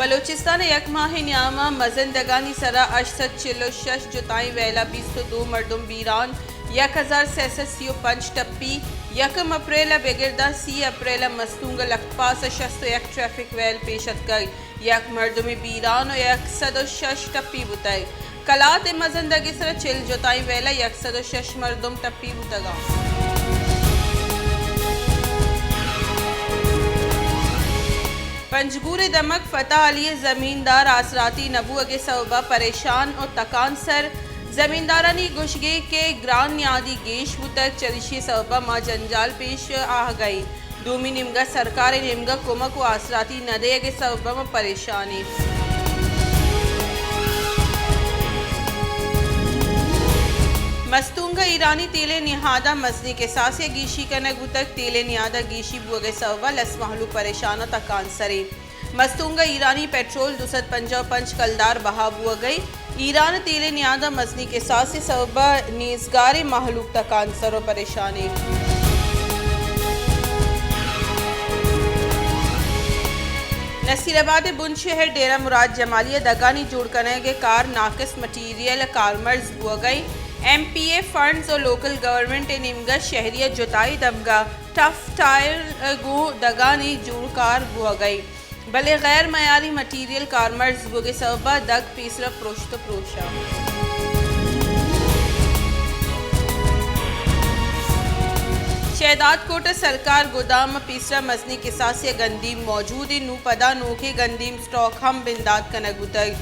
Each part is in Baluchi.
بلوچستان ءَ یک ماہ ءِ نیام ءَ مزن دگانی سرا ہشت سد چل ءُ شش جتائیں ویل ءَ بیست ءُ دو مردم بیران، یک ہزار سئے سد سی ءُ پنچ ٹپی، یکم اپریل ءَ بگر داں سی اپریل ءَ مستونگ ءَ لکت پاس ءَ شست ءُ یک ٹریفک ویل پیش اتکگ، یک مردمے بیران ءُ یک سد ءُ شش ٹپی بوتگ۔ کلات ءِ مزن دگ ءِ سرا چل جتائیں ویل ءَ یک سد ءُ شش مردم ٹپی بوتگ اَنت۔ پنجگور ءِ دمگ فتح علی ءِ زمیندار آسراتی نہ بوگ ءِ سبب ءَ پریشان ءُ تکانسر۔ زمیندارانی گوشگ اِنت کہ گران نیادی گیش بوتگ، چریشی ءِ سبب ءَ ما جنجال پیش آہگ ءَ ایں۔ دومی نیمگ ءَ سرکار ءِ نیمگ ءَ کمک ءُ آسراتی نہ دئیگ ءِ سبب ءَ ما پریشان ایں۔ مستونگ ءَ ایرانی تیل ءِ نہاد ءَ مزنیں کساسے ءَ گیشی کنگ بوتگ۔ تیل ءِ نہاد ءَ گیشی بوگ ءِ سبب ءَ لس مہلوک پریشان ءُ تکانسر اِنت۔ مستونگ ءَ ایرانی پٹرول دو سد پنجاہ ءُ پنچ کلدار بہا بوگ ءَ اِنت۔ ایران ءِ تیل ءِ نہاد ءَ مزنیں کساسے ءِ سبب ءَ نیزگاریں مہلوک تکانسر ءُ پریشان اَنت۔ نصیر آباد ءِ بنشہر ڈیرہ مراد جمالی ءَ دگانی جوڑ کنگ ءِ کار ناقص مٹیریل ءِ کارمرز بوگ ءَ اِنت۔ ایم پی اے فنڈز ءُ لوکل گورنمنٹ ءِ نیمگ ءَ شہری ءِ جتائی دمگ ءَ ٹف ٹائل ءَ گوں دگانی جوڑ کار بوگ ءَ اِنت۔ بلے غیر معیاری مٹیریل کارمرز بوگ ءِ سبب ءَ دگ پیسرا پروشت ءُ پروش اَنت۔ شہداد کوٹ ءِ سرکار گدام ءَ پیسرا مزنیں کساسے ءَ گندیم موجود اِنت، نوں پدا نوکیں گندیم اسٹاک ہم بندات کنگ بوتگ۔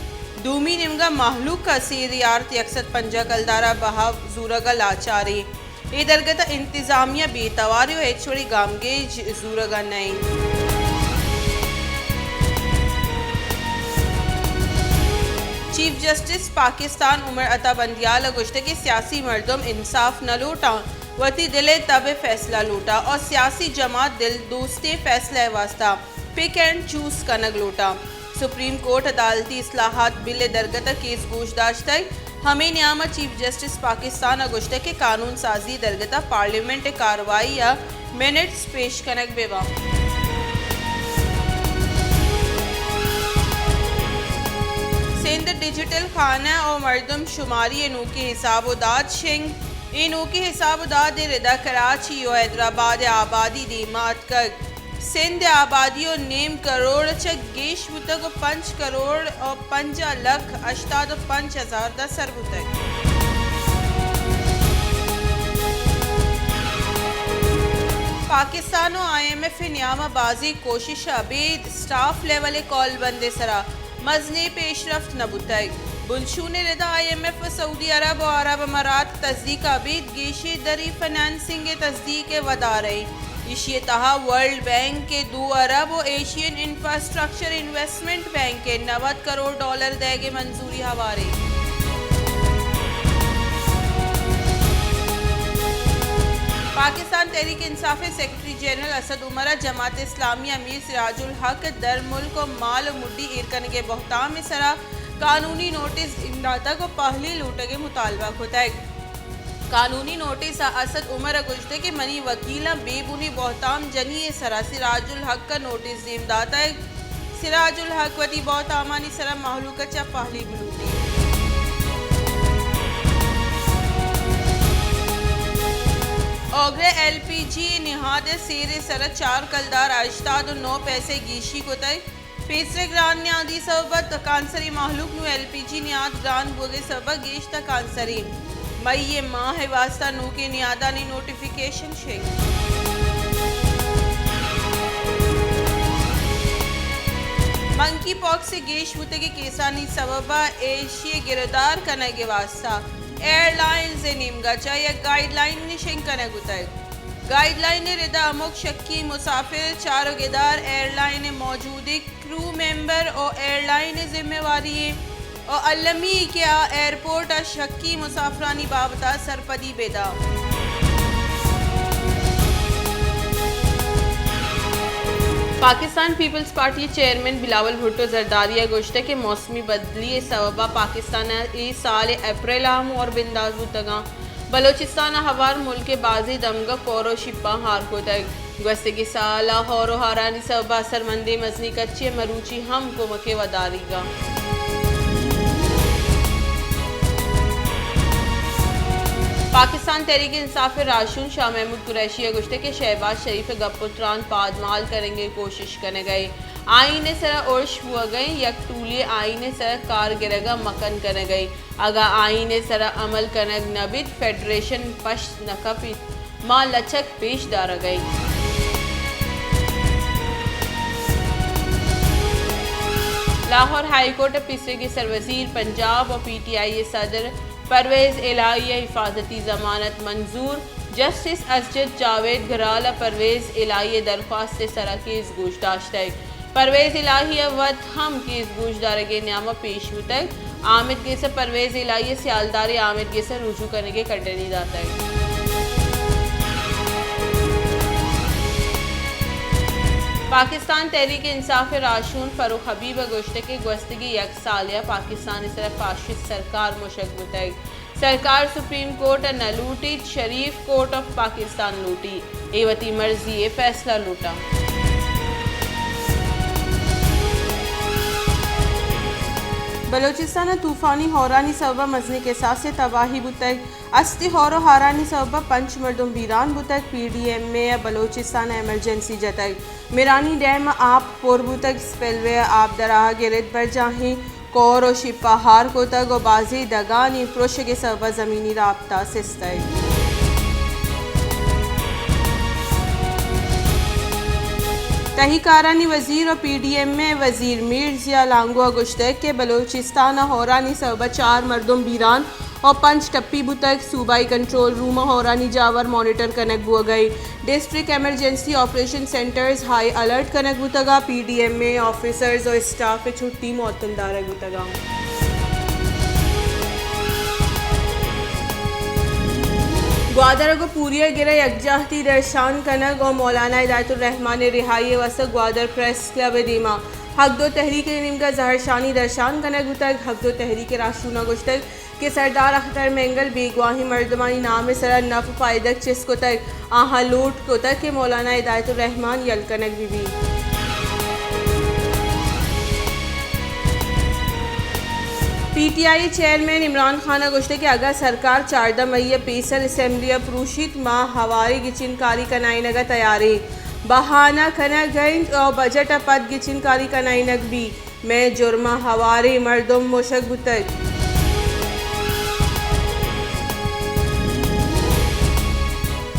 دومی نیمگ ءَ مہلوک ءَ سیری آرت یک سد پنجاہ کلدار ءَ بہا زورگ ءَ لاچار اِنت۔ اے درگت ءَ انتظامیہ بے توار اِنت ءُ ہچ وڑیں گامگیج زورگ ءَ نہ اِنت۔ چیف جسٹس پاکستان عمر عطا بندیال ءَ گوشتگ کہ سیاسی مردم انصاف نہ لوٹ اَنت، وتی دل ءِ تب ءِ فیصلہ لوٹ اَنت ءُ سیاسی جماعت دل دوستیں فیصلہ ءِ واستہ پک اینڈ چوز کنگ لوٹ اَنت۔ سپریم کورٹ ءَ عدالتی اصلاحات بل ءِ درگت ءَ کیس گوش داشتگ۔ ہمے نیام ءَ چیف جسٹس پاکستان ءَ گوشتگ کہ قانون سازی ءِ درگت ءَ پارلیمنٹ ءِ کاروائی ءِ منٹس پیش کنگ بہ بنت۔ سندھ ءِ ڈیجیٹل خانہ ءُ مردم شماری ءِ نوکیں حساب ءُ داد شنگ۔ اے نوکیں حساب ءُ داد ءِ رد ءَ کراچی ءُ حیدرآباد ءِ آبادی دیما اتکگ۔ سندھ ءِ آبادی ءُ نیم کروڑ ءَ چہ گیش بوتگ ءُ پنچ کروڑ ءُ پنجاہ لکھ ہشتاد ءُ پنچ ہزار ءَ سر بوتگ۔ پاکستان ءُ آئی ایم ایف ءِ نیام ءَ بازیں کوشش ءَ ابید سٹاف لیول ءِ کولبند ءِ سرا مزنیں پیشرفت نہ بوتگ۔ بنشون ءِ رد ءَ آئی ایم ایف ءُ سعودی عرب ءُ عرب امارات ءِ تصدیق ءَ ابید گیشیں دری فنانسنگ ءِ تصدیق ءِ ودار ءَ اِنت۔ ایشی ءِ تہا ورلڈ بینک ءِ دو ارب ءُ ایشین انفراسٹرکچر انویسٹمنٹ بینک ءِ نود کروڑ ڈالر دئیگ ءِ منظوری ہوار اِنت۔ پاکستان تحریک انصاف ءِ سیکرٹری جنرل اسد عمر ءَ جماعت اسلامی ءِ امیر سراج الحق ءَ درملک ءُ مال ءُ مڈی ایر کنگ ءِ بہتام ءِ سرا قانونی نوٹس دیم داتگ ءُ پہلی لوٹگ ءِ مطالبہ کتگ۔ قانونی نوٹس ءَ اسد عمر ءَ گوشتگ کہ منی وکیلاں بے بنی بہتام جنی ءِ سرا سراج الحق ءَ نوٹس دیم داتگ۔ سراج الحق وتی بہتامانی سرا مہلوک ءَ چہ پہلی بلوٹیت۔ اوگرہ ایل پی جی نہاد ءِ سیر ءِ سرا چار کلدار ہشتاد ءُ نو پیسے گیشی کتگ۔ پیسرے گران نیادی سبب ءَ تکانسری مہلوک، نوں ایل پی جی نیاد گران بوگ ءِ سبب ءَ گیش تکانسری۔ مئی ءِ ماہ ءِ واستہ نوکیں نیادانی نوٹیفکیشن شنگ۔ منکی پاکس ءِ گیش بوتگیں کیسانی سبب ءَ ایشی ءِ گرودار کنگ ءِ واستہ ایئر لائنز ءِ نیمگ ءَ چہ یک گائیڈ لائن شنگ کنگ بوتگ۔ گائیڈ لائن ءِ رد ءَ ہمک شکی مسافر، چاروگدار، ایئر لائن ءِ موجودگ، کرو ممبر ءُ ایئر لائن ءِ ذمہ واری اِنت ءُ المی کہ آ ایئرپورٹ ءَ شکی مسافرانی بابت ءَ سرپدی بہ دنت۔ پاکستان پیپلز پارٹی ءِ چیئرمین بلاول بھٹو زرداری ءَ گوشتگ کہ موسمی بدلی ءِ سبب ءَ پاکستان ءَ اے سال ءِ اپریل ءَ ہم ہور بندات بوتگ اَنت۔ بلوچستان ءَ ہوار ملک ءِ بازیں دمگ ءَ کور ءُ شیپاں ہار کتگ۔ گوستگیں سال ءَ ہور ءُ ہارانی سبب ءَ اثرمندیں مزنیں کچے ءَ مروچی ہم کمک ءِ وداریگ ءَ۔ پاکستان تحریک انصاف ءِ راہشون شاہ محمود قریشی ءَ گوشتگ کہ شہباز شریف ءِ گپ ءُ تران پاد مہال کنگ ءِ کوشش کنگ ءَ اِنت۔ آئین ءِ سرا ارش بوگ ءَ اِنت، یک ٹولی آئین ءِ سرا کار گرگ ءَ مکن کنگ ءَ اِنت۔ اگاں آئین ءِ سرا عمل کنگ نہ بیت، فیڈریشن پشت نہ کپیت، ما لچک پیش دارگ ءَ ایں۔ لاہور ہائی کورٹ ءِ پیسریگیں سروزیر پنجاب ءُ پی ٹی آئی ءِ صدر پرویز الہی ءِ حفاظتی ضمانت منظور۔ جسٹس اسجد جاوید گرال ءَ پرویز الہی ءِ درخواست ءِ سرا کیس گوش داشتگ۔ پرویز الہی ءَ وت ہم کیس گوش دارگ ءِ نیام ءَ پیش بوتگ۔ آمید گس ءَ پرویز الہی ءِ سیالدار ءِ آمید گس ءَ رجوع کنگ ءِ کڈنی داتگ۔ پاکستان تحریک انصاف ءِ راہشون فروخ حبیب ءَ گوشتگ کہ گوستگیں یک سالے ءَ پاکستان ءِ سرا فاشسٹ سرکار مشگ بوتگ۔ سرکار سپریم کورٹ ءَ نہ لوٹیت، شریف کورٹ آف پاکستان لوٹی، اے وتی مرضی ءِ فیصلہ لوٹاں۔ بلوچستان ءَ طوفانی ہورانی سبب ءَ مزنیں کساسے تباہی بوتگ۔ استی ہور ءُ ہارانی سبب ءَ پنچ مردم بیران بوتگ۔ پی ڈی ایم اے ءَ بلوچستان ءَ ایمرجنسی جتگ۔ میرانی ڈیم ءَ آپ پر بوتگ، اسپیل وے ءَ آپ در آہگ ءِ رد برجاہیں کور ءُ شیپ ءَ ہار کتگ ءُ بازیں دگانی پرشگ ءِ سبب ءَ زمینی رابطہ سستگ۔ تہی کارانی وزیر ءُ پی ڈی ایم اے ءِ وزیر میر ضیاء لانگو ءَ گوشتگ کہ بلوچستان ءَ ہورانی سبب ءَ چار مردم بیران ءُ پنچ ٹپی بوتگ۔ صوبائی کنٹرول روم ءَ ہورانی جاور مانیٹر کنگ بوگ ءَ اِنت۔ District emergency operation centres high alert king بوتگ ءُ پی ڈی ایم اے آفیسرز ءُ اسٹاف ءِ چھٹی معطل دارگ بوتگ ءَ۔ گوادر ءَ گوں پوری ءِ گر ءَ یکجاہتی درشان کنگ ءُ مولانا ہدایت الرحمان ءِ رہائی ءِ واستہ گوادر پریس کلب ءِ دیما حق دو تحریک ءِ نیمگ ءَ زہرشانی درشان کنگ بوتگ۔ حق دو تحریک ءِ راہشون ءَ گوشتگ کہ سردار اختر مینگل بیگواہیں مردمانی نام ءِ سرا نپ ءُ پائدگ چست کتگ، آہاں لوٹ کتگ کہ مولانا ہدایت الرحمان یل کنگ بہ بیت۔ پی ٹی آئی ءِ چیئرمین عمران خان ءَ گوشتگ کہ اگاں سرکار چاردہ مئی ءَ پیسر اسمبلی ءَ پروشیت، ما ہوارے گچین کاری کنائینگ ءَ تیار ایں۔ بہانہ کنگ ءَ اِنت ءُ بجٹ ءَ پد گچین کاری کنائینگ بیت۔ مئے جرم ءَ ہواریں مردم مشگ بوتگ۔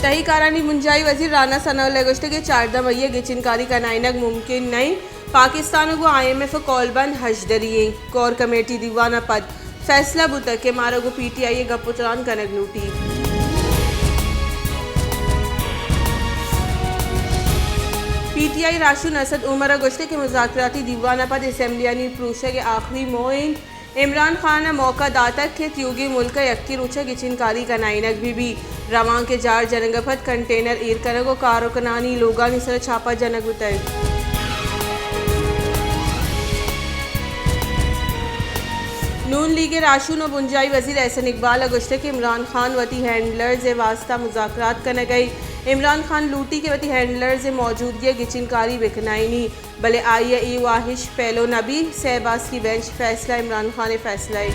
تہی کارانی بنجاہی وزیر رانا ثناء اللہ ءَ گوشتگ کہ چاردہ مئی ءَ گچین کاری کنائینگ ممکن نہ اِنت۔ پاکستان ءَ گوں آئی ایم ایف ءَ کول بند ہژدری اِنت۔ کور کمیٹی دیوان ءَ پد فیصلہ بوتگ کہ مارا گوں پی ٹی آئی ءَ گپ ءُ تران کنگ لوٹیت۔ پی ٹی آئی ءِ راہشون اسد عمر ءَ گوشتگ کہ مذاکراتی دیوان ءَ پد اسمبلیانی پروشگ ءِ آخری موہ اِنت۔ عمران خان ءَ موقع داتگ کہ تیوگیں ملک ءَ یکیں روچ ءَ گچین کاری کنائینگ بہ بیت۔ روانک ءِ جار جنگ ءَ پد کنٹینر ایر کنگ ءُ کارکنانی لوگانی سر ءَ چھاپہ جنگ بوتگ۔ نون لیگ ءِ راہشون ءُ بنجاہی وزیر احسن اقبال ءَ گوشتگ کہ عمران خان وتی ہینڈلرز ءِ واستہ مذاکرات کنگ ءَ اِنت۔ عمران خان لوٹی کہ وتی ہینڈلرز ءِ موجودگی ءَ گچین کاری بکنائینی۔ بلے آئی ءِ اے واہش پیلو نہ بیت، سئے باسکی بینچ فیصلہ عمران خان ءِ فیصلہ ءَ۔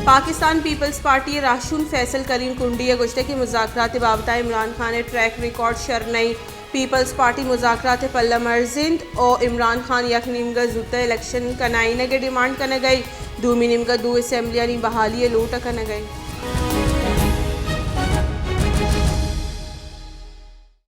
پاکستان پیپلز پارٹی ءِ راہشون فیصل کریم کنڈی ءَ گوشتگ کہ مذاکرات ءِ بابت ءَ عمران خان ءِ ٹریک ریکارڈ شر نہ اِنت۔ پیپلز پارٹی مذاکرات ءِ پلہ مرز اِنت ءُ عمران خان یک نیمگ ءَ زوت ءَ الیکشن کنائینگ ءِ ڈیمانڈ کنگ ءَ اِنت، دومی نیمگ ءَ دو اسمبلیانی بحالی ءِ لوٹ ءَ کنگ ءَ اِنت۔